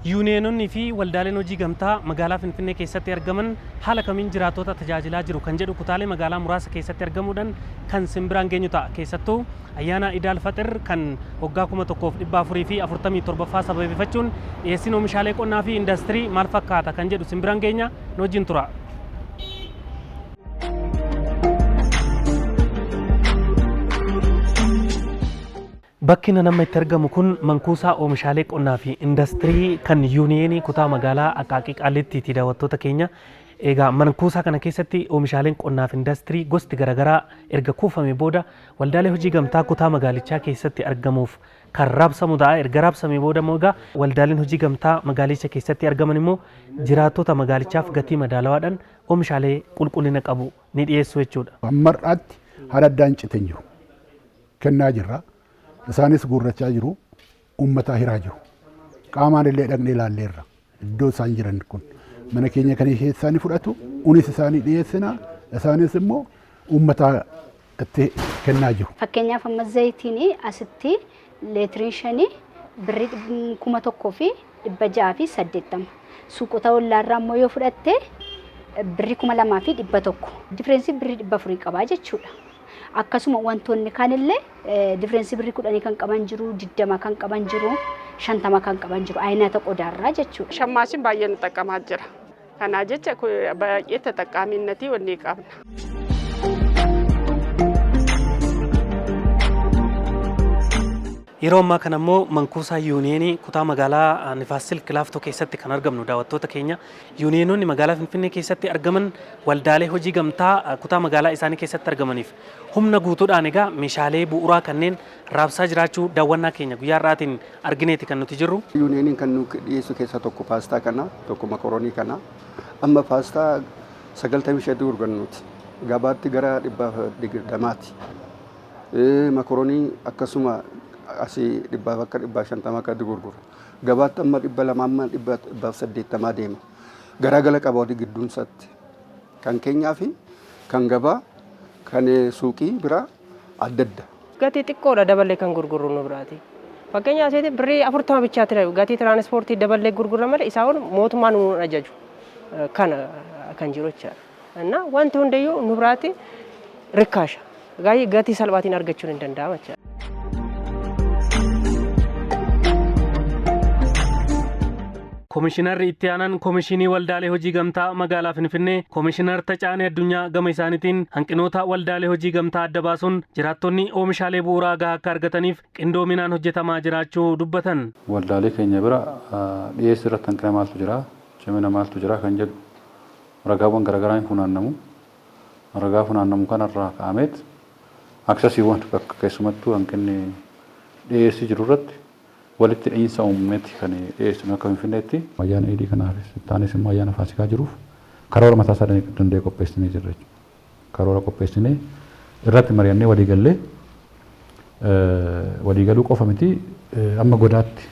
Yuuniyeenonni fi waldaaleen hojii gamtaa magaalaa Finfinnee keessatti argaman haala kamiin jiraattota tajaajilaa jiru kan jedhu kutaalee magaalaa muraasa keessatti argamuudhaan kan simbiraan geenyu ta'a. Keessattuu ayyaana Idaal Faxir kan waggaa 1447ffaa sababeeffachuun dhiyeessiin oomishaalee qonnaa fi indastirii maal fakkaata kan jedhu simbiraan geenya nu wajjin tura. Bakki inni amma itti argamu kun mankuusaa oomishaalee qonnaa fi indastirii kan yuuniyeenii kutaa magaalaa Aqaaqii Qaallittiiti daawwattoota keenya. Egaa mankuusaa kana keessatti oomishaaleen qonnaa fi indastirii gosti garaagaraa erga kuufame booda waldaalee hojii gamtaa kutaa magaalichaa keessatti argamuuf kan raabsamu ta'a. Erga raabsamee booda immoo egaa waldaaleen hojii gamtaa magaalicha keessatti argaman immoo jiraattota magaalichaaf gatii madaalawaadhaan oomishaalee qulqullina qabu ni dhiyeessu jechuudha. Hamma har'aatti haala addaan cite hin jiru. Kennaa jirra. Isaanis guurrachaa jiru. Uummataa hiraa jiru. Qaamaan illee dhaqnee ilaalleerra. Iddoo isaan jiran kun mana keenya kan isaanii fudhatu, unis isaanii dhiyeessina, isaanis immoo uummataa itti kennaa jiru. Fakkeenyaaf amma zayitiin asitti leetiriin 5 birrii 1680. Suuqota ollaarraa immoo yoo fudhatte birrii 2100. Difference birrii 400 qabaa jechuudha. Akkasuma wantoonni kaanillee difference birrii 10 kan qaban jiru, 20 kan qaban jiru, 50 kan qaban jiru. Ayinata qodaarraa jechuudha. Shammaashin baay'ee nu xaqqamaa jira. Kanaa jecha baay'ee ተጠቃሚነtii wanni qabna. Yeroo ammaa kana immoo mankuusaa yuuniyeenii kutaa magaalaa Nifaas Silk Laaftoo keessatti kan argamnu daawwattoota keenya. Yuuniyeenonni magaalaa Finfinnee keessatti argaman waldaalee hojii gamtaa kutaa magaalaa isaanii keessatti argamaniif humna guutuudhaan egaa meeshaalee bu'uuraa kanneen raabsaa jiraachuu daawwannaa keenya guyyaa har'aatiin argineeti kan nuti jirru. Yuuniyeeniin kan nu dhiyeessu keessaa tokko paastaa kana, tokko makaroonii kana. Amma paastaa 95 gurgurannuuti. Gabaatti gara 120ti. Makaroonii akkasuma asii dhibbaaf akka 150 akka gurgura. Gabaatti amma 200 amma 180 deema. Garaagala qaba walii gidduun isaatti. Kan keenyaa fi kan gabaa kan suuqii biraa adda adda. Gatii xiqqoodha daballee kan gurgurru nu biraati. Fakkeenya asitti birrii 40 bichaatti gatii tiraanispoortii daballee gurgurra malee isaa ol mootummaan nu ajaju kana kan jiru jechaadha. Innaa wanti hundayyuu nu biraatti rikkaasha. Gatii salphaatiin argachuun hin danda'ama jechaadha. Komishinarri itti aanaan Komishinii Waldaalee Hojii Gamtaa Magaalaa Finfinnee Komishinar Tacaanee Addunyaa gama isaaniitiin hanqinoota waldaalee hojii gamtaa adda baasuun jiraattonni oomishaalee bu'uuraa gahaa akka argataniif qindoominaan hojjetamaa jiraachuu dubbatan. Waldaalee keenya bira dhiyeessii irratti hanqina maaltu jira, cimina maaltu jira kan jedhu ragaawwan garaagaraa hin funaannamu. Ragaa funaannamu kanarraa ka'ameet aksasiiwwan bakka keessumattuu hanqinni dhiyeessii jiru irratti walitti hidhiinsa uummeeti kan dhiyeessinu akka Finfinneetti. Ayyaana Iidii kanaafis ittaanis immoo ayyaana Faasikaa jiruuf karoora mataa isaa danda'e qopheessinee jirra jechuudha. Karoora qopheessinee irratti mari'annee walii gallee walii galuu qofa miti amma godaatti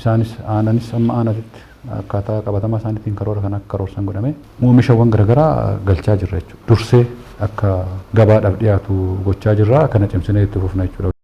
isaanis aananis amma aanatitti akkaataa qabatamaa isaaniitiin karoora kana akka karoorsan godhame oomishawwan garaagaraa galchaa jirra jechuudha. Dursee akka gabaadhaaf dhiyaatu gochaa jirra kana cimsinee itti fufna jechuudha.